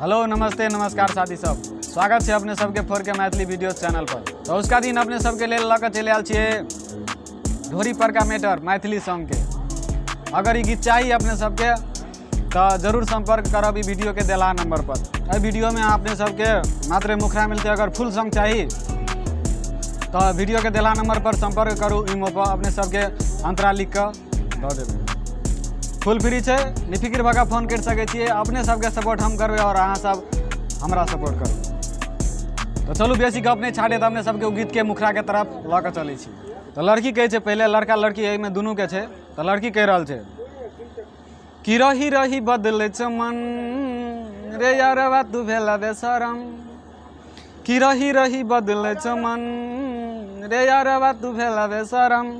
Hello नमस्ते नमस्कार साथी सब, स्वागत है अपने सबके 4K Maithili video channel पर। तो उसका दिन अपने सबके लेल लऽ कऽ चलि आयल छियै ढोरी पर का मैटर मैथिली सॉन्ग के। अगर ई गीत चाहिए अपने सबके तो जरूर संपर्क करब ई वीडियो के देला नंबर पर। एहि वीडियो में अपने सबके मात्र मुखरा मिलते, अगर फुल सॉन्ग चाहिए तो वीडियो के देला नंबर पर संपर्क करू। इमो पर अपने सबके अंतरा लिख कऽ दऽ देबै। फुल फ्री है, निफिक्र भऽ कऽ फोन कर सकै छियै। अपने सबके सपोर्ट हम करबै और अहाँ सब हमरा सपोर्ट करू। तो चलू बेसी गप नहीं छाड़े, अपने सबके ओ गीत के मुखरा के तरफ लऽ कऽ चलै छी। तो लड़की कहै छै, पहिले लड़का लड़की एहिमे दुनू के छै। तो लड़की कहि रहल छै कि रही रही बदलै छै मन रे यारवा तू भेला बेशरम, कि रही रही बदलै छै मन रे यारवा तू भेला बेशरम,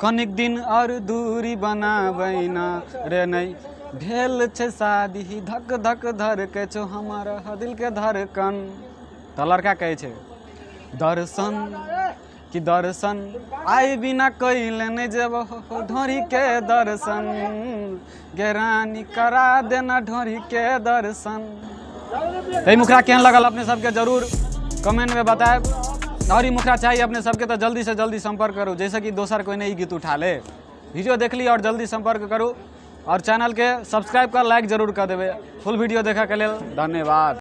कनिक दिन और दूरी बनाबै ना रे नहीं भेल छै शादी, धक धक धरकै छौ हमर दिल के धड़कन। तऽ लड़का कहै छै दर्शन कि दर्शन आइ बिना कैले नहि जेबो ढोरी के दर्शन, गे रानी करा देना ढोरी के दर्शन। तऽ मुखरा केहन लगल अपने सबके जरूर कमेंट में बतायब। और ई मुखरा चाहिए अपने सबके तो जल्दी से जल्दी संपर्क करू, जैसे कि दोसर कोई नहीं गीत उठा ले। वीडियो देख ली और जल्दी संपर्क करू और चैनल के सब्सक्राइब कर लाइक जरूर कर देबै। फुल वीडियो देखा के लेल धन्यवाद।